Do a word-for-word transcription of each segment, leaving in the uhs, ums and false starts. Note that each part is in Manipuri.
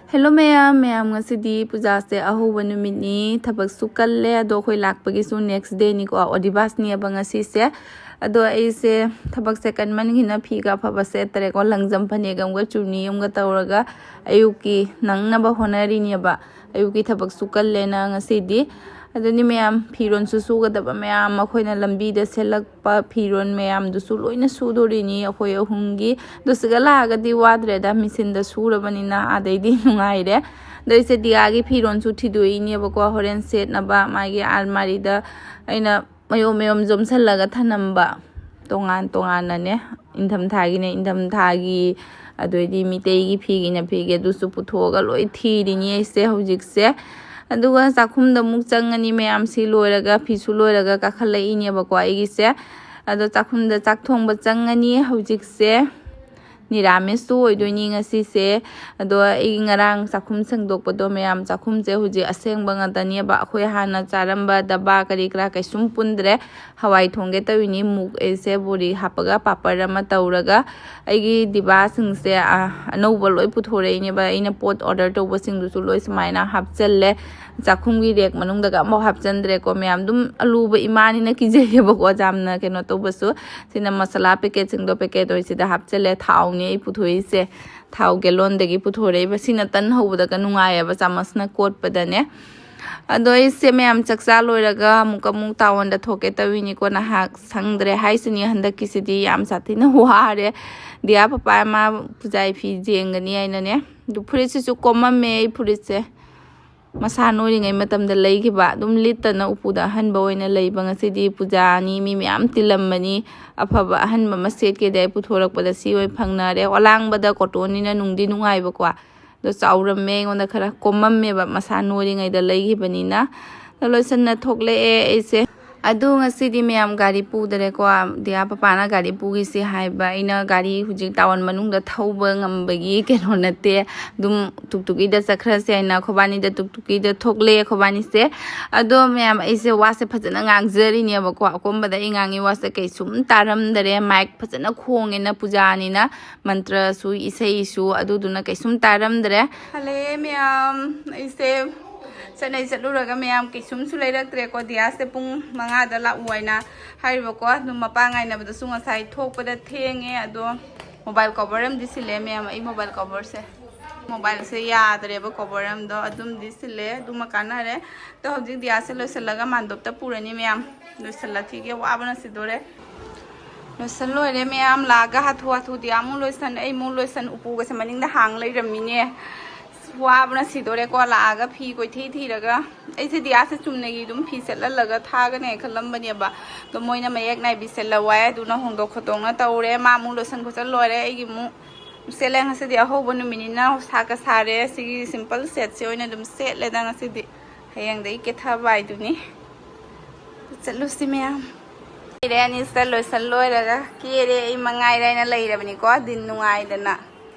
Hello ꯃꯌꯥꯝ, ꯃꯌꯥꯝ ꯉꯁꯤꯗꯤ ꯄꯨꯖꯥꯁꯦ ꯑꯍꯧꯕ ꯅꯨꯃꯤꯠꯅꯤ꯫ ꯊꯕꯛꯁꯨ ꯀꯜꯂꯦ, ꯑꯗꯣ ꯑꯩꯈꯣꯏ ꯂꯥꯛꯄꯒꯤꯁꯨ next dayꯅꯤꯀꯣ, ꯑꯣꯗꯤꯕꯥꯁꯅꯦꯕ ꯉꯁꯤꯁꯦ꯫ ꯑꯗꯣ ꯑꯩꯁꯦ ꯊꯕꯛꯁꯦ ꯀꯟꯃꯟꯈꯤꯅ ꯐꯤꯒ ꯑꯐꯕ ꯁꯦꯠꯇ꯭ꯔꯦꯀꯣ, ꯂꯪꯖꯝ ꯐꯅꯦꯛ ꯑꯃꯒ ꯆꯨꯅꯤ ꯑꯃꯒ ꯇꯧꯔꯒ ꯑꯌꯨꯛꯀꯤ ꯅꯪꯅꯕ ꯍꯣꯠꯅꯔꯤꯅꯦꯕ꯫ ꯑꯌꯨꯛꯀꯤ ꯊꯕꯛꯁꯨ ꯀꯜꯂꯦꯅ ꯉꯁꯤꯗꯤ꯫ ꯑꯗꯨꯅꯤ ꯃꯌꯥꯝ, ꯐꯤꯔꯣꯟꯁꯨ ꯁꯨꯒꯗꯕ ꯃꯌꯥꯝ, ꯑꯩꯈꯣꯏꯅ ꯂꯝꯕꯤꯗ ꯁꯦꯠꯂꯛꯄ ꯐꯤꯔꯣꯟ ꯃꯌꯥꯝꯗꯨꯁꯨ ꯂꯣꯏꯅ ꯁꯨꯗꯣꯔꯤꯅꯤ ꯑꯩꯈꯣꯏ ꯑꯍꯨꯝꯒꯤ꯫ ꯑꯗꯨ ꯁꯤꯒ ꯂꯥꯛꯑꯒꯗꯤ ꯋꯥꯗ꯭ꯔꯦꯗ, ꯃꯦꯆꯤꯟꯗ ꯁꯨꯔꯕꯅꯤꯅ ꯑꯗꯩꯗꯤ ꯅꯨꯡꯉꯥꯏꯔꯦ꯫ ꯑꯗꯣ ꯑꯩꯁꯦ ꯗꯤꯌꯥꯒꯤ ꯐꯤꯔꯣꯟꯁꯨ ꯊꯤꯗꯣꯛꯏꯅꯦꯕꯀꯣ, ꯍꯣꯔꯦꯟ ꯁꯦꯠꯅꯕ꯫ ꯃꯥꯒꯤ ꯑꯜꯃꯥꯔꯤꯗ ꯑꯩꯅ ꯃꯌꯣꯝ ꯃꯌꯣꯝ ꯌꯣꯝꯁꯜꯂꯒ ꯊꯅꯝꯕ, ꯇꯣꯉꯥꯟ ꯇꯣꯉꯥꯟꯅꯅꯦ, ꯏꯪꯊꯝꯊꯥꯒꯤꯅꯦ ꯏꯪꯊꯝꯊꯥꯒꯤ, ꯑꯗꯨꯑꯣꯏꯗꯤ ꯃꯤꯇꯩꯒꯤ ꯐꯤꯒꯤꯅ ꯐꯤꯒꯤ, ꯑꯗꯨꯁꯨ ꯄꯨꯊꯣꯛꯑꯒ ꯂꯣꯏ ꯊꯤꯔꯤꯅꯤ ꯑꯩꯁꯦ ꯍꯧꯖꯤꯛꯁꯦ꯫ ꯑꯗꯨꯒ ꯆꯥꯛꯈꯨꯝꯗ ꯑꯃꯨꯛ ꯆꯪꯉꯅꯤ ꯃꯌꯥꯝ꯫ ꯁꯤ ꯂꯣꯏꯔꯒ, ꯐꯤꯁꯨ ꯂꯣꯏꯔꯒ ꯀꯥꯈꯠꯂꯛꯏꯅꯦꯕꯀꯣ ꯑꯩꯒꯤꯁꯦ꯫ ꯑꯗꯣ ꯆꯥꯛꯈꯨꯝꯗ ꯆꯥꯛ ꯊꯣꯡꯕ ꯆꯪꯉꯅꯤ ꯍꯧꯖꯤꯛꯁꯦ꯫ ꯅꯤꯔꯥꯃꯤꯁꯁꯨ ꯑꯣꯏꯗꯣꯏꯅꯤ ꯉꯁꯤꯁꯦ꯫ ꯑꯗꯣ ꯑꯩ ꯉꯔꯥꯡ ꯆꯥꯛꯈꯨꯝ ꯁꯦꯡꯗꯣꯛꯄꯗꯣ ꯃꯌꯥꯝ, ꯆꯥꯛꯈꯨꯝꯁꯦ ꯍꯧꯖꯤꯛ ꯑꯁꯦꯡꯕ ꯉꯥꯛꯇꯅꯦꯕ꯫ ꯑꯩꯈꯣꯏ ꯍꯥꯟꯅ ꯆꯥꯔꯝꯕ ꯗꯕꯥ ꯀꯔꯤ ꯀꯔꯥ ꯀꯩꯁꯨꯝ ꯄꯨꯟꯗ꯭ꯔꯦ꯫ ꯍꯋꯥꯏ ꯊꯣꯡꯒꯦ ꯇꯧꯔꯤꯅꯤ, ꯃꯨꯛ ꯑꯩꯁꯦ ꯕꯣꯔꯤ ꯍꯥꯞꯄꯒ ꯄꯥꯄꯔ ꯑꯃ ꯇꯧꯔꯒ꯫ ꯑꯩꯒꯤ ꯗꯤꯕꯥꯁꯤꯡꯁꯦ, ꯑ, ꯑꯅꯧꯕ ꯂꯣꯏ ꯄꯨꯊꯣꯔꯛꯏꯅꯦꯕ꯫ ꯑꯩꯅ ꯄꯣꯠ order ꯇꯧꯕꯁꯤꯡꯗꯨꯁꯨ ꯂꯣꯏ ꯁꯨꯃꯥꯏꯅ ꯍꯥꯞꯆꯜꯂꯦ꯫ ꯆꯥꯛꯈꯨꯝꯒꯤ ꯔꯦꯛ ꯃꯅꯨꯡꯗꯒ ꯑꯃꯐꯥꯎ ꯍꯥꯞꯆꯟꯗ꯭ꯔꯦꯀꯣ ꯃꯌꯥꯝ꯫ ꯑꯗꯨꯝ ꯑꯂꯨꯕ ꯏꯃꯥꯅꯤꯅ ꯀꯤꯖꯩꯌꯦꯕꯀꯣ ꯌꯥꯝꯅ ꯀꯩꯅꯣ ꯇꯧꯕꯁꯨ꯫ ꯁꯤꯅ ꯃꯁꯥꯂꯥ packetꯁꯤꯡꯗꯣ packet ꯑꯣꯏꯁꯤꯗ ꯍꯥꯞꯆꯜꯂꯦ꯫ ꯊꯥꯎꯅꯦ ꯑꯩ ꯄꯨꯊꯣꯛꯏꯁꯦ, ꯊꯥꯎ gallonꯗꯒꯤ ꯄꯨꯊꯣꯔꯛꯏꯕ꯫ ꯁꯤꯅ ꯇꯟ ꯍꯧꯕꯗꯒ ꯅꯨꯡꯉꯥꯏꯌꯦꯕ, ꯆꯥꯃꯁꯅ ꯀꯣꯠꯄꯗꯅꯦ꯫ ꯑꯗꯣ ꯑꯩꯁꯦ ꯃꯌꯥꯝ ꯆꯥꯛꯆꯥ ꯂꯣꯏꯔꯒ ꯑꯃꯨꯛ ꯑꯃꯨꯛ ꯇꯥꯎꯟꯗ ꯊꯣꯛꯀꯦ ꯇꯧꯋꯤꯅꯤꯀꯣ꯫ ꯅꯍꯥꯛ ꯁꯪꯗ꯭ꯔꯦ ꯍꯥꯏꯁꯤꯅꯤ ꯍꯟꯗꯛꯀꯤꯁꯤꯗꯤ, ꯌꯥꯝ ꯁꯥꯊꯤꯅ ꯋꯥꯔꯦ꯫ ꯗꯤꯌꯥ ꯄꯄꯥ ꯃꯥ ꯄꯨꯖꯥꯒꯤ ꯐꯤ ꯌꯦꯡꯒꯅꯤ ꯍꯥꯏꯅꯅꯦ꯫ ꯑꯗꯨ ꯐꯨꯔꯤꯠꯁꯤꯁꯨ ꯀꯣꯝꯃꯝꯃꯦ ꯑꯩ ꯐꯨꯔꯤꯠꯁꯦ꯫ ꯃꯁꯥ ꯅꯣꯏꯔꯤꯉꯩ ꯃꯇꯝꯗ ꯂꯩꯈꯤꯕ, ꯑꯗꯨꯝ ꯂꯤꯠꯇꯅ ꯎꯄꯨꯗ ꯑꯍꯟꯕ ꯑꯣꯏꯅ ꯂꯩꯕ꯫ ꯉꯁꯤꯗꯤ ꯄꯨꯖꯥꯅꯤ, ꯃꯤ ꯃꯌꯥꯝ ꯇꯤꯜꯂꯝꯕꯅꯤ꯫ ꯑꯐꯕ ꯑꯍꯟꯕ ꯑꯃ ꯁꯦꯠꯀꯦꯗꯤ ꯑꯩ ꯄꯨꯊꯣꯔꯛꯄꯗ ꯁꯤ ꯑꯣꯏ ꯐꯪꯅꯔꯦ꯫ ꯑꯣꯂꯥꯡꯕꯗ cottonꯅꯤꯅ ꯅꯨꯡꯗꯤ ꯅꯨꯡꯉꯥꯏꯕꯀꯣ꯫ ꯑꯗꯣ ꯆꯥꯎꯔꯝꯃꯦ ꯑꯩꯉꯣꯟꯗ, ꯈꯔ ꯀꯣꯝꯃꯝꯃꯦꯕ, ꯃꯁꯥ ꯅꯣꯏꯔꯤꯉꯩꯗ ꯂꯩꯈꯤꯕꯅꯤꯅ꯫ ꯑꯗꯣ ꯂꯣꯏꯁꯟꯅ ꯊꯣꯛꯂꯛꯑꯦ ꯑꯩꯁꯦ꯫ ꯑꯗꯨ ꯉꯁꯤꯗꯤ ꯃꯌꯥꯝ ꯒꯥꯔꯤ ꯄꯨꯗꯔꯦꯀꯣ꯫ ꯗꯤꯌꯥ ꯄꯄꯥꯅ ꯒꯥꯔꯤ ꯄꯨꯈꯤꯁꯤ ꯍꯥꯏꯕ, ꯑꯩꯅ ꯒꯥꯔꯤ ꯍꯧꯖꯤꯛ ꯇꯥꯎꯟ ꯃꯅꯨꯡꯗ ꯊꯧꯕ ꯉꯝꯕꯒꯤ ꯀꯩꯅꯣ ꯅꯠꯇꯦ, ꯑꯗꯨꯝ ꯇꯨꯛꯇꯨꯛꯀꯤꯗ ꯆꯠꯈ꯭ꯔꯁꯦ ꯍꯥꯏꯅ ꯑꯩꯈꯣꯏꯕꯥꯅꯤꯗ ꯇꯨꯛꯇꯨꯛꯀꯤꯗ ꯊꯣꯛꯂꯛꯑꯦ ꯑꯩꯈꯣꯏꯕꯥꯅꯤꯁꯦ꯫ ꯑꯗꯣ ꯃꯌꯥꯝ, ꯑꯩꯁꯦ ꯋꯥꯁꯦ ꯐꯖꯅ ꯉꯥꯡꯖꯔꯤꯅꯦꯕꯀꯣ꯫ ꯑꯀꯣꯟꯕꯗ ꯑꯩ ꯉꯥꯡꯉꯤ ꯋꯥꯁꯦ ꯀꯩꯁꯨꯝ ꯇꯥꯔꯝꯗꯔꯦ, ꯃꯥꯏꯛ ꯐꯖꯅ ꯈꯣꯡꯉꯦꯅ ꯄꯨꯖꯥꯅꯤꯅ, ꯃꯟꯇ꯭ꯔꯁꯨ ꯏꯁꯩꯁꯨ, ꯑꯗꯨꯗꯨꯅ ꯀꯩꯁꯨꯝ ꯇꯥꯔꯝꯗ꯭ꯔꯦ꯫ ꯍꯜꯂꯛꯑꯦ ꯃꯌꯥꯝ, ꯑꯩꯁꯦ ꯆꯠꯅꯩ ꯆꯠꯂꯨꯔꯒ ꯃꯌꯥꯝ ꯀꯩꯁꯨꯝꯁꯨ ꯂꯩꯔꯛꯇ꯭ꯔꯦꯀꯣ꯫ ꯗꯤꯌꯥꯁꯦ ꯄꯨꯡ ꯃꯉꯥꯗ ꯂꯥꯛꯎ ꯍꯥꯏꯅ ꯍꯥꯏꯔꯤꯕꯀꯣ꯫ ꯑꯗꯨꯝ ꯃꯄꯥ ꯉꯥꯏꯅꯕꯗꯁꯨ ꯉꯁꯥꯏ ꯊꯣꯛꯄꯗ ꯊꯦꯡꯉꯦ꯫ ꯑꯗꯣ ꯃꯣꯕꯥꯏꯜ ꯀꯣꯕꯔ ꯑꯃꯗꯤ ꯁꯤꯜꯂꯦ ꯃꯌꯥꯝ, ꯑꯩ ꯃꯣꯕꯥꯏꯜ ꯀꯣꯕꯔꯁꯦ꯫ ꯃꯣꯕꯥꯏꯜꯁꯦ ꯌꯥꯗ꯭ꯔꯦꯕ ꯀꯣꯕꯔ ꯑꯃꯗꯣ, ꯑꯗꯨꯝꯗꯤ ꯁꯤꯜꯂꯦ꯫ ꯑꯗꯨꯃ ꯀꯥꯟꯅꯔꯦ꯫ ꯑꯗꯣ ꯍꯧꯖꯤꯛ ꯗꯤꯌꯥꯁꯦ ꯂꯣꯏꯁꯤꯜꯂꯒ ꯃꯥꯟꯗꯣꯞꯇ ꯄꯨꯔꯅꯤ ꯃꯌꯥꯝ꯫ ꯂꯣꯏꯁꯤꯜꯂꯛꯈꯤꯒꯦ, ꯋꯥꯕꯅ ꯁꯤꯗꯣꯔꯦ꯫ ꯂꯣꯏꯁꯤꯜ ꯂꯣꯏꯔꯦ ꯃꯌꯥꯝ꯫ ꯂꯥꯛꯑꯒ ꯍꯥꯊꯨ ꯍꯥꯊꯨ ꯗꯤꯌꯥ ꯑꯃꯨꯛ ꯂꯣꯏꯁꯤꯟ, ꯑꯩ ꯑꯃꯨꯛ ꯂꯣꯏꯁꯤꯟ, ꯎꯄꯨꯒꯁꯦ ꯃꯅꯤꯡꯗ ꯍꯥꯡ ꯂꯩꯔꯝꯃꯤꯅꯦ꯫ ꯑꯁ, ꯋꯥꯕꯅ ꯁꯤꯗꯣꯔꯦꯀꯣ꯫ ꯂꯥꯛꯑꯒ ꯐꯤ ꯀꯣꯏꯊꯤ ꯊꯤꯔꯒ, ꯑꯩꯁꯦ ꯗꯤꯌꯥꯁꯦ ꯆꯨꯝꯅꯒꯤ ꯑꯗꯨꯝ ꯐꯤ ꯁꯦꯠꯍꯜꯂꯒ ꯊꯥꯒꯅꯦ ꯈꯜꯂꯝꯕꯅꯦꯕ꯫ ꯑꯗꯣ ꯃꯣꯏꯅ ꯃꯌꯦꯛ ꯅꯥꯏꯕꯤ ꯁꯦꯠꯂꯧ ꯍꯥꯏ, ꯑꯗꯨꯅ ꯍꯣꯡꯗꯣꯛ ꯈꯣꯠꯇꯣꯛꯅ ꯇꯧꯔꯦ꯫ ꯃꯥ ꯑꯃꯨꯛ ꯂꯣꯏꯁꯤꯟ ꯈꯣꯠꯆꯜ ꯂꯣꯏꯔꯦ꯫ ꯑꯩꯒꯤ ꯑꯃꯨꯛ ꯁꯦꯠꯂꯦ꯫ ꯉꯁꯤꯗꯤ ꯑꯍꯧꯕ ꯅꯨꯃꯤꯠꯅꯤꯅ ꯁꯥꯒ ꯁꯥꯔꯦ꯫ ꯁꯤꯒꯤ ꯁꯤꯝꯄꯜ ꯁꯦꯠꯁꯦ ꯑꯣꯏꯅ ꯑꯗꯨꯝ ꯁꯦꯠꯂꯦꯗ ꯉꯁꯤꯗꯤ꯫ ꯍꯌꯦꯡꯗꯒꯤ ꯀꯦꯊꯕ ꯍꯥꯏꯗꯨꯅꯤ꯫ ꯆꯠꯂꯨꯁꯤ ꯃꯌꯥꯝ꯫ ꯂꯩꯔꯦ ꯑꯅꯤꯁꯤꯗ ꯂꯣꯏꯁꯟ ꯂꯣꯏꯔꯒ꯫ ꯀꯦꯔꯦ ꯑꯩ ꯃꯉꯥꯏꯔꯦ ꯍꯥꯏꯅ ꯂꯩꯔꯕꯅꯤꯀꯣ, ꯗꯤꯟ ꯅꯨꯡꯉꯥꯏꯗꯅ꯫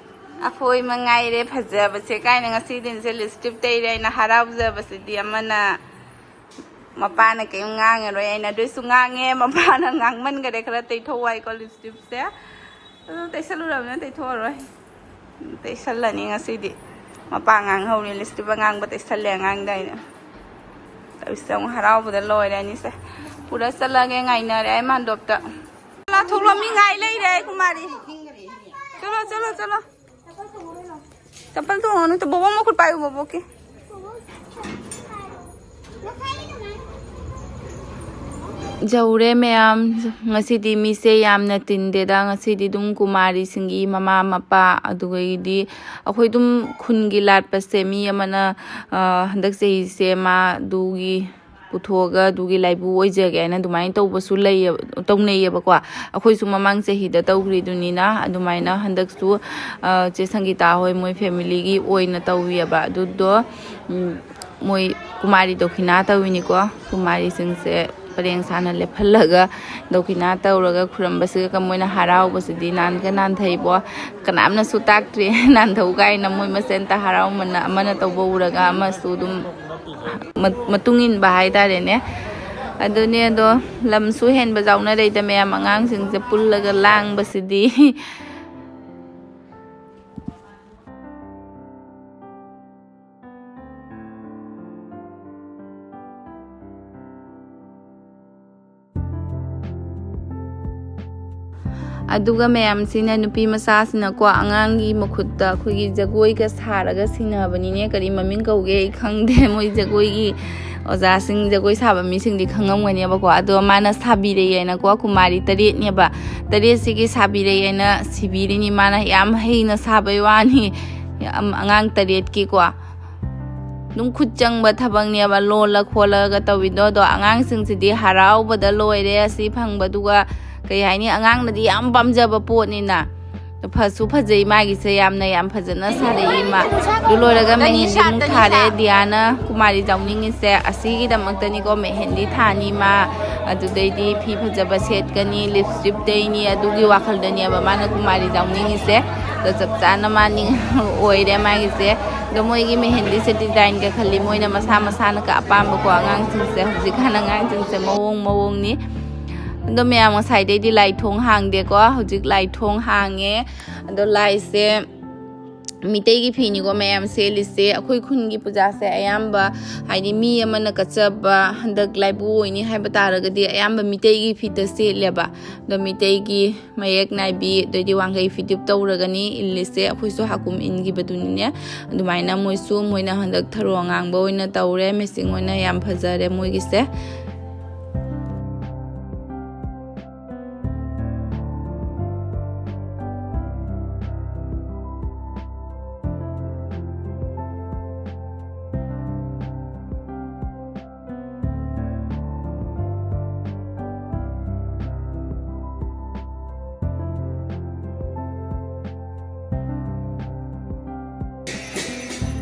ꯑꯩꯈꯣꯏ ꯃꯉꯥꯏꯔꯦ ꯐꯖꯕꯁꯦ ꯀꯥꯏꯅ ꯉꯁꯤ ꯗꯤꯟꯁꯦ ꯂꯤꯞꯁꯇꯤꯛ ꯇꯩꯔꯦ ꯍꯥꯏꯅ ꯍꯔꯥꯎꯖꯕꯁꯤꯗꯤ ꯑꯃꯅ꯫ ꯃꯄꯥꯅ ꯀꯔꯤꯝ ꯉꯥꯡꯉꯔꯣꯏ ꯑꯩꯅ, ꯑꯗꯨꯏꯁꯨ ꯉꯥꯡꯉꯦ꯫ ꯃꯄꯥꯅ ꯉꯥꯡꯃꯟꯈꯔꯦ, ꯈꯔ ꯇꯩꯊꯣꯛꯎ ꯍꯥꯏꯀꯣ ꯂꯤꯞꯁꯇꯤꯛꯁꯦ꯫ ꯑꯗꯨ ꯇꯩꯁꯜꯂꯨꯔꯕꯅꯤꯅ ꯇꯩꯊꯣꯛꯑꯔꯣꯏ꯫ ꯇꯩꯁꯜꯂꯅꯤ ꯉꯁꯤꯗꯤ꯫ ꯃꯄꯥ ꯉꯥꯡꯍꯧꯔꯤ, ꯂꯤꯞꯁꯇꯤꯛ ꯑꯉꯥꯡꯕ ꯇꯩꯁꯜꯂꯦ ꯑꯉꯥꯡꯗ ꯑꯩꯅ꯫ ꯇꯧꯔꯤꯁꯦ ꯑꯃꯨꯛ ꯍꯔꯥꯎꯕꯗ ꯂꯣꯏꯔꯦ ꯑꯅꯤꯁꯦ꯫ ꯄꯨꯔ ꯆꯠꯂꯒꯦ, ꯉꯥꯏꯅꯔꯦ ꯑꯩ ꯃꯥꯟꯗꯣꯞꯇ꯫ ꯂꯥ ꯊꯣꯛꯂꯣ, ꯃꯤ ꯉꯥꯏ ꯂꯩꯔꯦ ꯑꯩ ꯀꯨꯃꯥꯔꯤ꯫ ꯆꯠꯂꯣ, ꯆꯠꯂꯣ, ꯆꯠꯂꯣ꯫ ꯆꯄꯜ ꯇꯣꯡꯉꯅꯨ, ꯇꯨ ꯕꯣꯕꯣꯛ ꯃꯈꯨꯠ ꯄꯥꯏꯌꯨ, ꯕꯣꯕꯣꯛꯀꯤ꯫ ꯌꯧꯔꯦ ꯃꯌꯥꯝ꯫ ꯉꯁꯤꯗꯤ ꯃꯤꯁꯦ ꯌꯥꯝꯅ ꯇꯤꯟꯗꯦꯗ꯫ ꯉꯁꯤꯗꯤ ꯑꯗꯨꯝ ꯀꯨꯃꯥꯔꯤꯁꯤꯡꯒꯤ ꯃꯃꯥ ꯃꯄꯥ, ꯑꯗꯨꯒꯩꯗꯤ ꯑꯩꯈꯣꯏ ꯑꯗꯨꯝ ꯈꯨꯟꯒꯤ ꯂꯥꯠꯄꯁꯦ ꯃꯤ ꯑꯃꯅ, ꯑ, ꯍꯟꯗꯛ ꯆꯍꯤꯁꯦ ꯃꯥ ꯑꯗꯨꯒꯤ ꯄꯨꯊꯣꯛꯑꯒ ꯑꯗꯨꯒꯤ ꯂꯥꯏꯕꯨ ꯑꯣꯏꯖꯒꯦ ꯍꯥꯏꯅ ꯑꯗꯨꯃꯥꯏꯅ ꯇꯧꯕꯁꯨ ꯂꯩꯌꯦꯕ, ꯇꯧꯅꯩꯌꯦꯕꯀꯣ꯫ ꯑꯩꯈꯣꯏꯁꯨ ꯃꯃꯥꯡ ꯆꯍꯤꯗ ꯇꯧꯈ꯭ꯔꯤꯗꯨꯅꯤꯅ ꯑꯗꯨꯃꯥꯏꯅ ꯍꯟꯗꯛꯁꯨ, ꯑ, ꯆꯦ ꯁꯪꯒꯤꯇꯥ ꯍꯣꯏ ꯃꯣꯏ ꯐꯦꯃꯤꯂꯤꯒꯤ ꯑꯣꯏꯅ ꯇꯧꯋꯦꯕ꯫ ꯑꯗꯨꯗꯣ, ꯎꯝ, ꯃꯣꯏ ꯀꯨꯃꯥꯔꯤ ꯗꯣꯈꯤꯅꯥ ꯇꯧꯋꯤꯅꯤꯀꯣ꯫ ꯀꯨꯃꯥꯔꯤꯁꯤꯡꯁꯦ ꯄꯔꯦꯡ ꯁꯥꯅ ꯂꯦꯞꯍꯜꯂꯒ ꯗꯣꯈꯤꯅꯥ ꯇꯧꯔꯒ ꯈꯨꯔꯝꯕꯁꯤꯒ ꯃꯣꯏꯅ ꯍꯔꯥꯎꯕꯁꯤꯗꯤ ꯅꯥꯟꯒ ꯅꯥꯟꯊꯩꯕꯣ꯫ ꯀꯅꯥꯝꯅꯁꯨ ꯇꯥꯛꯇ꯭ꯔꯤ ꯅꯥꯟꯊꯧ ꯀꯥꯏꯅ꯫ ꯃꯣꯏ ꯃꯁꯦꯟꯇ ꯍꯔꯥꯎꯃꯟꯅ ꯑꯃꯅ ꯇꯧꯕ ꯎꯔꯒ ꯑꯃꯁꯨ ꯑꯗꯨꯝ ꯃ- ꯃꯇꯨꯡ ꯏꯟꯕ ꯍꯥꯏꯇꯥꯔꯦꯅꯦ꯫ ꯑꯗꯨꯅꯦ ꯑꯗꯣ, ꯂꯝꯁꯨ ꯍꯦꯟꯕ ꯌꯥꯎꯅꯔꯦꯗ ꯃꯌꯥꯝ, ꯑꯉꯥꯡꯁꯤꯡꯁꯦ ꯄꯨꯜꯂꯒ ꯂꯥꯡꯕꯁꯤꯗꯤ꯫ ꯑꯗꯨꯒ ꯃꯌꯥꯝꯁꯤꯅ, ꯅꯨꯄꯤ ꯃꯆꯥꯁꯤꯅꯀꯣ ꯑꯉꯥꯡꯒꯤ ꯃꯈꯨꯠꯇ ꯑꯩꯈꯣꯏꯒꯤ ꯖꯒꯣꯏꯒ ꯁꯥꯔꯒ ꯁꯤꯟꯅꯕꯅꯤꯅꯦ꯫ ꯀꯔꯤ ꯃꯃꯤꯡ ꯀꯧꯒꯦ ꯑꯩ ꯈꯪꯗꯦ꯫ ꯃꯣꯏ ꯖꯒꯣꯏꯒꯤ ꯑꯣꯖꯥꯁꯤꯡ, ꯖꯒꯣꯏ ꯁꯥꯕ ꯃꯤꯁꯤꯡꯗꯤ ꯈꯪꯉꯝꯒꯅꯦꯕꯀꯣ꯫ ꯑꯗꯣ ꯃꯥꯅ ꯁꯥꯕꯤꯔꯛꯑꯦꯅꯀꯣ, ꯀꯨꯃꯥꯔꯤ ꯇꯔꯦꯠꯅꯦꯕ꯫ ꯇꯔꯦꯠꯁꯤꯒꯤ ꯁꯥꯕꯤꯔꯛꯑꯦꯅ ꯁꯤꯕꯤꯔꯤꯅꯤ꯫ ꯃꯥꯅ ꯌꯥꯝ ꯍꯩꯅ ꯁꯥꯕꯩ ꯋꯥꯅꯤ꯫ ꯌꯥꯝ, ꯑꯉꯥꯡ ꯇꯔꯦꯠꯀꯤꯀꯣ꯫ ꯑꯗꯨꯝ ꯈꯨꯠ ꯆꯪꯕ ꯊꯕꯛꯅꯦꯕ, ꯂꯣꯜꯂ ꯈꯣꯠꯂꯒ ꯇꯧꯕꯤꯗꯣ꯫ ꯑꯗꯣ ꯑꯉꯥꯡꯁꯤꯡꯁꯤꯗꯤ ꯍꯔꯥꯎꯕꯗ ꯂꯣꯏꯔꯦ ꯑꯁꯤ ꯐꯪꯕꯗꯨꯒ꯫ ꯀꯩ ꯍꯥꯏꯅꯤ, ꯑꯉꯥꯡꯅꯗꯤ ꯌꯥꯝ ꯄꯥꯝꯖꯕ ꯄꯣꯠꯅꯤꯅ꯫ ꯐꯁꯨ ꯐꯖꯩ ꯃꯥꯒꯤꯁꯦ, ꯌꯥꯝꯅ ꯌꯥꯝ ꯐꯖꯅ ꯁꯥꯔꯛꯏ ꯃꯥ꯫ ꯑꯗꯨ ꯂꯣꯏꯔꯒ ꯃꯦꯍꯦꯟꯗꯤ ꯑꯃꯨꯛ ꯊꯥꯔꯦ꯫ ꯗꯤꯌꯥꯅ ꯀꯨꯃꯥꯔꯤ ꯌꯥꯎꯅꯤꯡꯉꯤꯁꯦ ꯑꯁꯤꯒꯤꯗꯃꯛꯇꯅꯤꯀꯣ꯫ ꯃꯦꯍꯦꯟꯗꯤ ꯊꯥꯅꯤ ꯃꯥ, ꯑꯗꯨꯗꯩꯗꯤ ꯐꯤ ꯐꯖꯕ ꯁꯦꯠꯀꯅꯤ, ꯂꯤꯞꯁꯇꯤꯛ ꯇꯩꯅꯤ, ꯑꯗꯨꯒꯤ ꯋꯥꯈꯜꯗꯅꯦꯕ ꯃꯥꯅ ꯀꯨꯃꯥꯔꯤ ꯌꯥꯎꯅꯤꯡꯉꯤꯁꯦ꯫ ꯑꯗꯣ ꯆꯞ ꯆꯥꯅ ꯃꯥ ꯅꯤꯡ ꯑꯣꯏꯔꯦ ꯃꯥꯒꯤꯁꯦ꯫ ꯑꯗꯣ ꯃꯣꯏꯒꯤ ꯃꯦꯍꯦꯟꯗꯤꯁꯦ ꯗꯤꯖꯥꯏꯟꯒ ꯈꯜꯂꯤ ꯃꯣꯏꯅ ꯃꯁꯥ ꯃꯁꯥꯅꯒ ꯑꯄꯥꯝꯕꯀꯣ꯫ ꯑꯉꯥꯡꯁꯤꯡꯁꯦ, ꯍꯧꯖꯤꯛꯀꯥꯟ ꯑꯉꯥꯡꯁꯤꯡꯁꯦ ꯃꯑꯣꯡ ꯃꯑꯣꯡꯅꯤ꯫ ꯑꯗꯣ ꯃꯌꯥꯝ, ꯉꯁꯥꯏꯗꯩꯗꯤ ꯂꯥꯏ ꯊꯣꯡ ꯍꯥꯡꯗꯦꯀꯣ, ꯍꯧꯖꯤꯛ ꯂꯥꯏ ꯊꯣꯡ ꯍꯥꯡꯉꯦ꯫ ꯑꯗꯣ ꯂꯥꯏꯁꯦ ꯃꯤꯇꯩꯒꯤ ꯐꯤꯅꯤꯀꯣ ꯃꯌꯥꯝ ꯁꯦꯠꯂꯤꯁꯦ꯫ ꯑꯩꯈꯣꯏ ꯈꯨꯟꯒꯤ ꯄꯨꯖꯥꯁꯦ ꯑꯌꯥꯝꯕ, ꯍꯥꯏꯗꯤ ꯃꯤ ꯑꯃꯅ ꯀꯠꯆꯕ, ꯍꯟꯗꯛ ꯂꯥꯏꯕꯨ ꯑꯣꯏꯅꯤ ꯍꯥꯏꯕ ꯇꯥꯔꯒꯗꯤ ꯑꯌꯥꯝꯕ ꯃꯤꯇꯩꯒꯤ ꯐꯤꯗ ꯁꯦꯠꯂꯦꯕ꯫ ꯑꯗꯣ ꯃꯤꯇꯩꯒꯤ ꯃꯌꯦꯛ ꯅꯥꯏꯕꯤ, ꯑꯗꯩꯗꯤ ꯋꯥꯡꯈꯩ ꯐꯤꯗꯤꯞ ꯇꯧꯔꯒꯅꯤ ꯏꯜꯂꯤꯁꯦ꯫ ꯑꯩꯈꯣꯏꯁꯨ ꯍꯥꯀꯨꯝ ꯏꯟꯈꯤꯕꯗꯨꯅꯤꯅꯦ꯫ ꯑꯗꯨꯃꯥꯏꯅ ꯃꯣꯏꯁꯨ, ꯃꯣꯏꯅ ꯍꯟꯗꯛ ꯊꯔꯣ ꯑꯉꯥꯡꯕ ꯑꯣꯏꯅ ꯇꯧꯔꯦ꯫ ꯃꯦꯆꯤꯡ ꯑꯣꯏꯅ ꯌꯥꯝ ꯐꯖꯔꯦ ꯃꯣꯏꯒꯤꯁꯦ꯫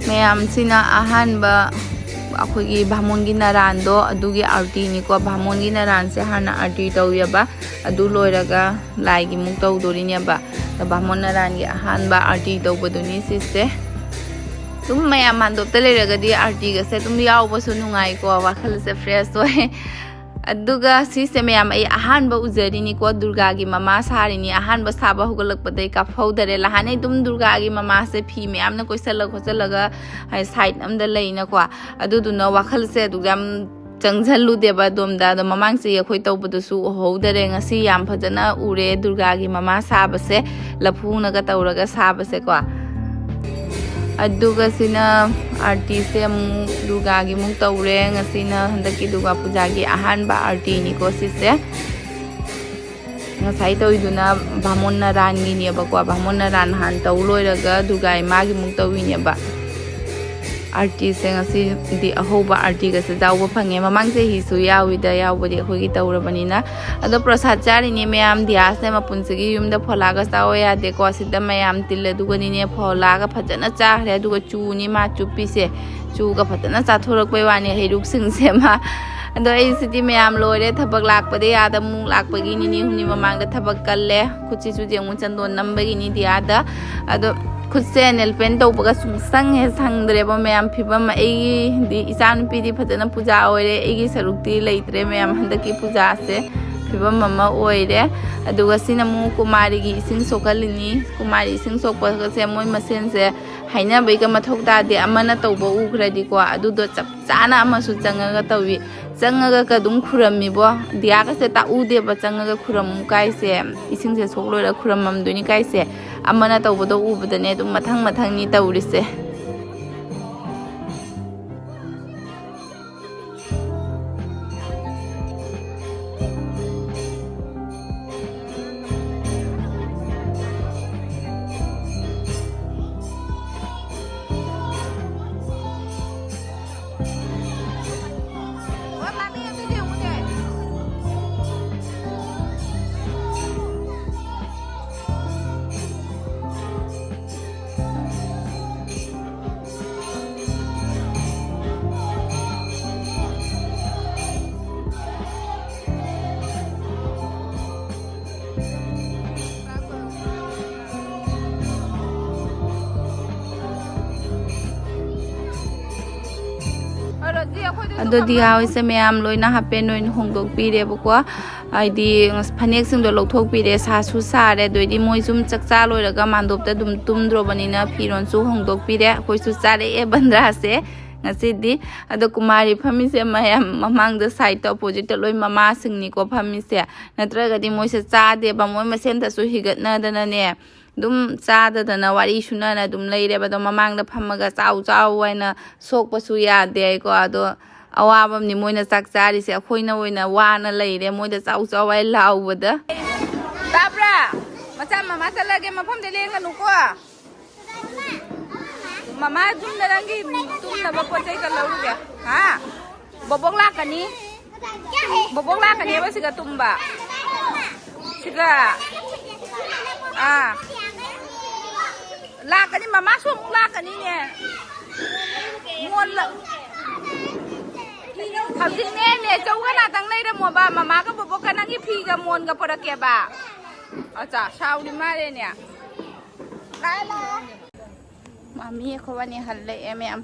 ꯃꯌꯥꯝꯁꯤꯅ ꯑꯍꯥꯟꯕ ꯑꯩꯈꯣꯏꯒꯤ ꯚꯥꯃꯣꯟꯒꯤ ꯅꯔꯥꯟꯗꯣ, ꯑꯗꯨꯒꯤ ꯑꯥꯔꯇꯤꯅꯤꯀꯣ꯫ ꯚꯥꯃꯣꯟꯒꯤ ꯅꯔꯥꯟꯁꯦ ꯍꯥꯟꯅ ꯑꯥꯔꯇꯤ ꯇꯧꯋꯦꯕ, ꯑꯗꯨ ꯂꯣꯏꯔꯒ ꯂꯥꯏꯒꯤ ꯃꯨꯛ ꯇꯧꯗꯣꯔꯤꯅꯦꯕ꯫ ꯑꯗꯣ ꯚꯥꯃꯣꯟ ꯅꯔꯥꯟꯒꯤ ꯑꯍꯥꯟꯕ ꯑꯥꯔꯇꯤ ꯇꯧꯕꯗꯨꯅꯤ ꯁꯤꯁꯦ꯫ ꯑꯗꯨꯝ ꯃꯌꯥꯝ ꯃꯥꯟꯗꯣꯞꯇ ꯂꯩꯔꯒꯗꯤ ꯑꯥꯔꯇꯤꯒꯁꯦ ꯑꯗꯨꯝ ꯌꯥꯎꯕꯁꯨ ꯅꯨꯡꯉꯥꯏꯀꯣ, ꯋꯥꯈꯜꯁꯦ ꯐ꯭ꯔꯦꯁ ꯑꯣꯏ꯫ ꯑꯗꯨꯒ ꯁꯤꯁꯦ ꯃꯌꯥꯝ ꯑꯩ ꯑꯍꯥꯟꯕ ꯎꯖꯔꯤꯅꯤꯀꯣ, ꯗꯨꯔꯒꯥꯒꯤ ꯃꯃꯥ ꯁꯥꯔꯤꯅꯤ꯫ ꯑꯍꯥꯟꯕ ꯁꯥꯕ ꯍꯧꯒꯠꯂꯛꯄꯗꯩ ꯀꯥꯞꯍꯧꯗꯔꯦ꯫ ꯂꯍꯥꯟꯅꯩ ꯑꯗꯨꯝ ꯗꯨꯔꯒꯥꯒꯤ ꯃꯃꯥꯁꯦ ꯐꯤ ꯃꯌꯥꯝꯅ ꯀꯣꯏꯁꯜꯂ ꯈꯣꯠꯆꯜꯂꯒ, ꯍꯥꯏ, ꯁꯥꯏꯠ ꯑꯝꯗ ꯂꯩꯅꯀꯣ, ꯑꯗꯨꯗꯨꯅ ꯋꯥꯈꯜꯁꯦ ꯑꯗꯨꯛ ꯌꯥꯝ ꯆꯪꯁꯜꯂꯨꯗꯦꯕ ꯑꯗꯣꯝꯗ꯫ ꯑꯗꯣ ꯃꯃꯥꯡ ꯆꯍꯤ ꯑꯩꯈꯣꯏ ꯇꯧꯕꯗꯨꯁꯨ ꯎꯍꯧꯗꯔꯦ꯫ ꯉꯁꯤ ꯌꯥꯝ ꯐꯖꯅ ꯎꯔꯦ ꯗꯨꯔꯒꯥꯒꯤ ꯃꯃꯥ ꯁꯥꯕꯁꯦ, ꯂꯐꯨꯅꯒ ꯇꯧꯔꯒ ꯁꯥꯕꯁꯦꯀꯣ꯫ ꯑꯗꯨꯒ ꯁꯤꯅ ꯑꯥꯔꯇꯤꯁꯦ ꯑꯃꯨꯛ ꯗꯨꯔꯒꯥꯒꯤ ꯑꯃꯨꯛ ꯇꯧꯔꯦ꯫ ꯉꯁꯤꯅ ꯍꯟꯗꯛꯀꯤ ꯗꯨꯔꯒꯥ ꯄꯨꯖꯥꯒꯤ ꯑꯍꯥꯟꯕ ꯑꯥꯔꯇꯤꯅꯤꯀꯣ ꯁꯤꯁꯦ꯫ ꯉꯁꯥꯏ ꯇꯧꯔꯤꯗꯨꯅ ꯚꯥꯃꯣꯟ ꯅꯔꯥꯟꯒꯤꯅꯦꯕꯀꯣ꯫ ꯚꯥꯃꯣꯟ ꯅꯔꯥꯟ ꯍꯥꯟꯅ ꯇꯧ ꯂꯣꯏꯔꯒ ꯗꯨꯔꯒꯥ ꯏꯃꯥꯒꯤ ꯑꯃꯨꯛ ꯇꯧꯔꯤꯅꯦꯕ꯫ ꯑꯥꯔꯇꯤꯁꯦ ꯉꯁꯤꯗꯤ ꯑꯍꯧꯕ ꯑꯥꯔꯇꯤꯒꯁꯦ ꯌꯥꯎꯕ ꯐꯪꯉꯦ꯫ ꯃꯃꯥꯡ ꯆꯍꯤꯁꯨ ꯌꯥꯎꯋꯤꯗ, ꯌꯥꯎꯕꯗꯤ ꯑꯩꯈꯣꯏꯒꯤ ꯇꯧꯔꯕꯅꯤꯅ꯫ ꯑꯗꯣ ꯄ꯭ꯔꯁꯥꯗ ꯆꯥꯔꯤꯅꯦ ꯃꯌꯥꯝ꯫ ꯗꯤꯌꯥꯁꯅꯦ ꯃꯄꯨꯟꯁꯤꯒꯤ ꯌꯨꯝꯗ ꯐꯣꯂꯥꯒ ꯆꯥꯎ ꯌꯥꯗꯦꯀꯣ꯫ ꯁꯤꯗ ꯃꯌꯥꯝ ꯇꯤꯜꯂꯦ꯫ ꯑꯗꯨꯒꯅꯤꯅꯦ ꯐꯣꯂꯥꯒ ꯐꯖꯅ ꯆꯥꯈ꯭ꯔꯦ꯫ ꯑꯗꯨꯒ ꯆꯨꯅꯤ ꯃꯥ ꯆꯨꯞꯄꯤꯁꯦ꯫ ꯆꯨꯒ ꯐꯖꯅ ꯆꯥꯊꯣꯔꯛꯄꯩ ꯋꯥꯅꯤ, ꯍꯩꯔꯨꯛꯁꯤꯡꯁꯦ ꯃꯥ꯫ ꯑꯗꯣ ꯑꯩꯁꯤꯗꯤ ꯃꯌꯥꯝ ꯂꯣꯏꯔꯦ꯫ ꯊꯕꯛ ꯂꯥꯛꯄꯗꯒꯤ ꯑꯥꯗ ꯑꯃꯨꯛ ꯂꯥꯛꯄꯒꯤ ꯅꯤꯅꯤ ꯍꯨꯝꯅꯤ ꯃꯃꯥꯡꯗ ꯊꯕꯛ ꯀꯜꯂꯦ꯫ ꯈꯨꯠꯁꯤꯁꯨ ꯌꯦꯡꯉꯨ, ꯆꯟꯗꯣꯟ ꯅꯝꯕꯒꯤꯅꯤ ꯗꯤꯌꯥꯗ꯫ ꯑꯗꯣ ꯈꯨꯠꯁꯦ ꯅꯦꯜ ꯄꯦꯟ ꯇꯧꯕꯒ ꯁꯨꯡꯁꯪ ꯍꯦꯛ ꯁꯪꯗ꯭ꯔꯦꯕ ꯃꯌꯥꯝ꯫ ꯐꯤꯕꯝ, ꯑꯩꯒꯤꯗꯤ ꯏꯆꯥꯅꯨꯄꯤꯗꯤ ꯐꯖꯅ ꯄꯨꯖꯥ ꯑꯣꯏꯔꯦ, ꯑꯩꯒꯤ ꯁꯔꯨꯛꯇꯤ ꯂꯩꯇ꯭ꯔꯦ ꯃꯌꯥꯝ꯫ ꯍꯟꯗꯛꯀꯤ ꯄꯨꯖꯥꯁꯦ ꯐꯤꯕꯝ ꯑꯃ ꯑꯣꯏꯔꯦ꯫ ꯑꯗꯨꯒ ꯁꯤꯅ ꯑꯃꯨꯛ ꯀꯨꯃꯥꯔꯤꯒꯤ ꯏꯁꯤꯡ ꯁꯣꯛꯍꯜꯂꯤꯅꯤ꯫ ꯀꯨꯃꯥꯔꯤ ꯏꯁꯤꯡ ꯁꯣꯛꯄꯒꯁꯦ ꯃꯣꯏ ꯃꯁꯦꯟꯁꯦ ꯍꯥꯏꯅꯕꯩꯒ ꯃꯊꯧ ꯇꯥꯗꯦ꯫ ꯑꯃꯅ ꯇꯧꯕ ꯎꯈ꯭ꯔꯗꯤꯀꯣ, ꯑꯗꯨꯗꯣ ꯆꯞ ꯆꯥꯅ ꯑꯃꯁꯨ ꯆꯪꯉꯒ ꯇꯧꯏ꯫ ꯆꯪꯉꯒ ꯑꯗꯨꯝ ꯈꯨꯔꯝꯃꯤꯕꯣ꯫ ꯗꯤꯌꯥꯒꯁꯦ ꯇꯥꯛꯎꯗꯦꯕ, ꯆꯪꯉꯒ ꯈꯨꯔꯝꯃꯨ ꯀꯥꯏꯁꯦ꯫ ꯏꯁꯤꯡꯁꯦ ꯁꯣꯛ ꯂꯣꯏꯔ ꯈꯨꯔꯝꯃꯝꯗꯣꯏꯅꯤ ꯀꯥꯏꯁꯦ꯫ ꯑꯃꯅ ꯇꯧꯕꯗꯣ ꯎꯕꯗꯅꯦ ꯑꯗꯨꯝ ꯃꯊꯪ ꯃꯊꯪꯅꯤ ꯇꯧꯔꯤꯁꯦ꯫ ꯑꯗꯣ ꯗꯤꯌꯥ ꯍꯣꯏꯁꯦ ꯃꯌꯥꯝ ꯂꯣꯏꯅ ꯍꯥꯄꯦꯟ ꯑꯣꯏꯅ ꯍꯣꯡꯗꯣꯛꯄꯤꯔꯦꯕꯀꯣ꯫ ꯍꯥꯏꯗꯤ ꯐꯅꯦꯛꯁꯤꯡꯗꯣ ꯂꯧꯊꯣꯛꯄꯤꯔꯦ, ꯁꯥꯁꯨ ꯁꯥꯔꯦ꯫ ꯑꯗꯩꯗꯤ ꯃꯣꯏ ꯁꯨꯝ ꯆꯥꯛ ꯆꯥ ꯂꯣꯏꯔꯒ ꯃꯥꯟꯗꯣꯞꯇ ꯑꯗꯨꯝ ꯇꯨꯝꯗ꯭ꯔꯣꯕꯅꯤꯅ ꯐꯤꯔꯣꯜꯁꯨ ꯍꯣꯡꯗꯣꯛꯄꯤꯔꯦ꯫ ꯑꯩꯈꯣꯏꯁꯨ ꯆꯥꯔꯛꯑꯦ ꯕꯟꯗ꯭ꯔꯥꯁꯦ ꯉꯁꯤꯗꯤ꯫ ꯑꯗꯣ ꯀꯨꯃꯥꯔꯤ ꯐꯝꯃꯤꯁꯦ ꯃꯌꯥꯝ ꯃꯃꯥꯡꯗ, ꯁꯥꯏꯠꯇ, ꯑꯣꯄꯣꯖꯤꯠꯇ ꯂꯣꯏ ꯃꯃꯥꯁꯤꯡꯅꯤꯀꯣ ꯐꯝꯃꯤꯁꯦ꯫ ꯅꯠꯇ꯭ꯔꯒꯗꯤ ꯃꯣꯏꯁꯦ ꯆꯥꯗꯦꯕ, ꯃꯣꯏ ꯃꯁꯦꯟꯗꯁꯨ ꯍꯤꯒꯠꯅꯗꯅꯅꯦ ꯑꯗꯨꯝ ꯆꯥꯗꯗꯅ ꯋꯥꯔꯤ ꯁꯨꯅꯅ ꯑꯗꯨꯝ ꯂꯩꯔꯦꯕ꯫ ꯑꯗꯣ ꯃꯃꯥꯡꯗ ꯐꯝꯃꯒ ꯆꯥꯎ ꯆꯥꯎ ꯍꯥꯏꯅ ꯁꯣꯛꯄꯁꯨ ꯌꯥꯗꯦ ꯍꯥꯏꯀꯣ꯫ ꯑꯗꯣ ꯑꯋꯥꯕ ꯑꯃꯅꯤ ꯃꯣꯏꯅ ꯆꯥꯛ ꯆꯥꯔꯤꯁꯦ, ꯑꯩꯈꯣꯏꯅ ꯑꯣꯏꯅ ꯋꯥꯅ ꯂꯩꯔꯦ ꯃꯣꯏꯗ ꯆꯥꯎ ꯆꯥꯎ ꯍꯥꯏ ꯂꯥꯎꯕꯗ꯫ ꯇꯥꯕ꯭ꯔꯥ? ꯃꯆꯥ, ꯃꯃꯥ ꯆꯠꯂꯒꯦ, ꯃꯐꯝꯗ ꯂꯦꯡꯒꯅꯨꯀꯣ꯫ ꯃꯃꯥ ꯌꯨꯝꯗ ꯅꯪꯒꯤ ꯇꯨꯝꯅꯕ ꯄꯣꯠ ꯆꯩꯒ ꯂꯧꯔꯨꯒꯦ꯫ ꯍꯥ? ꯕꯣꯕꯣꯛ ꯂꯥꯛꯀꯅꯤ꯫ ꯕꯣꯕꯣꯛ ꯂꯥꯛꯀꯅꯦꯕ ꯁꯤꯒ ꯇꯨꯝꯕ꯫ ꯁꯤꯒ꯫ ꯑꯥ꯫ ꯂꯥꯛꯀꯅꯤ, ꯃꯃꯥꯁꯨ ꯑꯃꯨꯛ ꯂꯥꯛꯀꯅꯤꯅꯦ꯫ ꯃꯣꯟ ꯂ-, ꯍꯧꯖꯤꯛꯅꯦ, ꯅꯦ ꯆꯧꯒ ꯉꯥꯛꯇꯪ ꯂꯩꯔꯝꯃꯣꯕ, ꯃꯃꯥꯒ ꯕꯣꯕꯣꯛꯀ ꯅꯪꯒꯤ ꯐꯤꯒ ꯃꯣꯟꯒ ꯄꯨꯔꯛꯀꯦꯕ꯫ ꯑꯆꯥ, ꯁꯥꯎꯔꯤ ꯃꯥꯜꯂꯦꯅꯦ꯫ ꯂꯥꯛꯑꯦ, ꯂꯥꯛꯑꯦ꯫ ꯃꯥꯃꯤ ꯑꯩꯈꯣꯏꯕꯥꯅꯤ ꯍꯜꯂꯛꯑꯦ ꯃꯌꯥꯝ꯫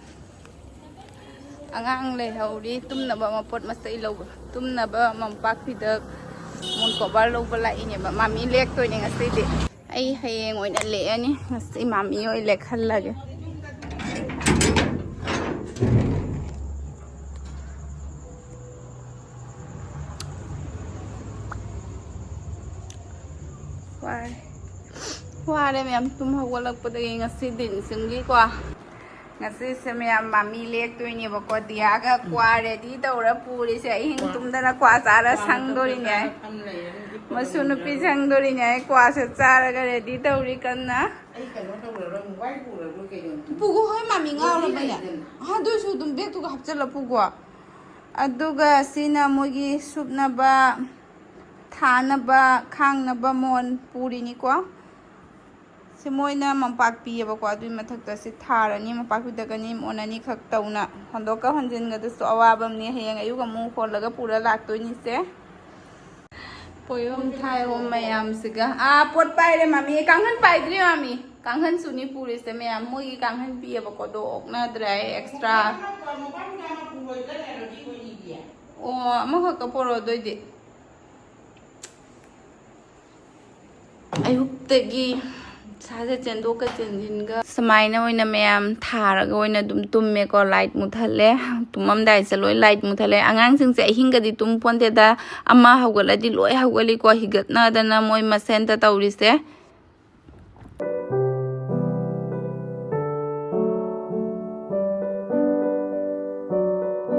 ꯑꯉꯥꯡ ꯂꯩꯍꯧꯔꯤ ꯇꯨꯝꯅꯕ ꯃꯄꯣꯠ ꯃꯆꯩ ꯂꯧꯕ, ꯇꯨꯝꯅꯕ ꯃꯝꯄꯥꯛ ꯐꯤꯗꯛ, ꯃꯣꯟ ꯀꯣꯕꯔ ꯂꯧꯕ ꯂꯥꯛꯏꯅꯦꯕ꯫ ꯃꯥꯃꯤ ꯂꯦꯛꯇꯣꯏꯅꯦ ꯉꯁꯤꯗꯤ꯫ ꯑꯩ ꯍꯌꯦꯡ ꯑꯣꯏꯅ ꯂꯦꯛꯑꯅꯤ꯫ ꯉꯁꯤ ꯃꯥꯃꯤ ꯍꯣꯏ ꯂꯦꯛꯍꯜꯂꯒꯦ꯫ ꯋꯥꯔꯦ꯫ ꯋꯥꯔꯦ ꯃꯌꯥꯝ, ꯇꯨꯝ ꯍꯧꯒꯠꯂꯛꯄꯗꯒꯤ ꯉꯁꯤ ꯗꯤꯟꯁꯤꯡꯒꯤꯀꯣ꯫ ꯉꯁꯤꯁꯦ ꯃꯌꯥꯝ ꯃꯥꯃꯤ ꯂꯦꯛꯇꯣꯏꯅꯦꯕꯀꯣ꯫ ꯗꯤꯌꯥꯒ ꯀ꯭ꯋꯥ ꯔꯦꯗꯤ ꯇꯧꯔ ꯄꯨꯔꯤꯁꯦ꯫ ꯑꯍꯤꯡ ꯇꯨꯝꯗꯅ ꯀ꯭ꯋꯥ ꯆꯥꯔ ꯁꯪꯗꯣꯔꯤꯅꯦ꯫ ꯃꯁꯨ ꯅꯨꯄꯤ ꯁꯪꯗꯣꯔꯤꯅꯦ꯫ ꯑꯩ ꯀ꯭ꯋꯥꯁꯦ ꯆꯥꯔꯒ ꯔꯦꯗꯤ ꯇꯧꯔꯤ ꯀꯟꯅ꯫ ꯑꯩ ꯀꯩꯅꯣ ꯇꯧꯔꯔꯣꯏ, ꯃꯣꯕꯥꯏꯜ ꯄꯨꯔꯔꯣꯏ ꯀꯩꯅꯣ꯫ ꯄꯨꯒꯣ ꯍꯣꯏ, ꯃꯥꯃꯤ ꯉꯥꯎꯔꯕꯅꯦ꯫ ꯑꯗꯨ ꯑꯣꯏꯁꯨ ꯑꯗꯨꯝ ꯕꯦꯒꯇꯨꯒ ꯍꯥꯞꯆꯤꯜꯂ ꯄꯨꯒꯣ꯫ ꯑꯗꯨꯒ ꯁꯤꯅ ꯃꯣꯏꯒꯤ ꯁꯨꯞꯅꯕ, ꯊꯥꯅꯕ, ꯈꯥꯡꯅꯕ ꯃꯣꯟ ꯄꯨꯔꯤꯅꯤꯀꯣ꯫ ꯁꯤ ꯃꯣꯏꯅ ꯃꯝꯄꯥꯛ ꯄꯤꯌꯦꯕꯀꯣ, ꯑꯗꯨꯒꯤ ꯃꯊꯛꯇ ꯁꯤ ꯊꯥꯔꯅꯤ, ꯃꯝꯄꯥꯛ ꯄꯤꯗꯛꯀꯅꯤ, ꯃꯣꯟ ꯑꯅꯤꯈꯛ ꯇꯧꯅ꯫ ꯍꯣꯟꯗꯣꯛꯀ ꯍꯣꯟꯖꯤꯟꯒꯗꯨꯁꯨ ꯑꯋꯥꯕ ꯑꯃꯅꯤ꯫ ꯍꯌꯦꯡ ꯑꯌꯨꯛ ꯑꯃꯨꯛ ꯍꯣꯜꯂꯒ ꯄꯨꯔ ꯂꯥꯛꯇꯣꯏꯅꯤꯁꯦ꯫ ꯄꯣꯌꯣꯝ ꯊꯥꯏꯍꯣꯝ ꯃꯌꯥꯝꯁꯤꯒ꯫ ꯑꯥ, ꯄꯣꯠ ꯄꯥꯏꯔꯦ ꯃꯥꯃꯤ꯫ ꯀꯥꯡꯈꯟ ꯄꯥꯏꯗ꯭ꯔꯤ ꯃꯥꯃꯤ꯫ ꯀꯥꯡꯈꯟꯁꯨꯅꯤ ꯄꯨꯔꯤꯁꯦ ꯃꯌꯥꯝ, ꯃꯣꯏꯒꯤ ꯀꯥꯡꯈꯟ ꯄꯤꯌꯦꯕꯀꯣ, ꯑꯗꯣ ꯑꯣꯛꯅꯗ꯭ꯔꯦ ꯑꯩ ꯑꯦꯛꯁꯇ꯭ꯔꯥ꯫ ꯑꯣ, ꯑꯃꯈꯛꯀ ꯄꯣꯔꯛꯑꯣ ꯑꯗꯨꯑꯣꯏꯗꯤ꯫ ꯑꯌꯨꯛꯇꯒꯤ ꯏꯁꯥꯁꯦ ꯆꯦꯟꯊꯣꯛꯀ ꯆꯦꯟꯁꯤꯟꯒ ꯁꯨꯃꯥꯏꯅ ꯑꯣꯏꯅ ꯃꯌꯥꯝ ꯊꯥꯔꯒ ꯑꯣꯏꯅ ꯑꯗꯨꯝ ꯇꯨꯝꯃꯦꯀꯣ꯫ ꯂꯥꯏꯠ ꯃꯨꯠꯊꯠꯂꯦ, ꯇꯨꯝꯃꯝꯗꯥꯏꯁꯦ ꯂꯣꯏ ꯂꯥꯏꯠ ꯃꯨꯠꯊꯠꯂꯦ꯫ ꯑꯉꯥꯡꯁꯤꯡꯁꯦ ꯑꯍꯤꯡꯒꯗꯤ ꯇꯨꯝ ꯄꯣꯟꯇꯦꯗ, ꯑꯃ ꯍꯧꯒꯠꯂꯗꯤ ꯂꯣꯏ ꯍꯧꯒꯠꯂꯤꯀꯣ, ꯍꯤꯒꯠꯅꯗꯅ ꯃꯣꯏ ꯃꯁꯦꯟꯇ ꯇꯧꯔꯤꯁꯦ꯫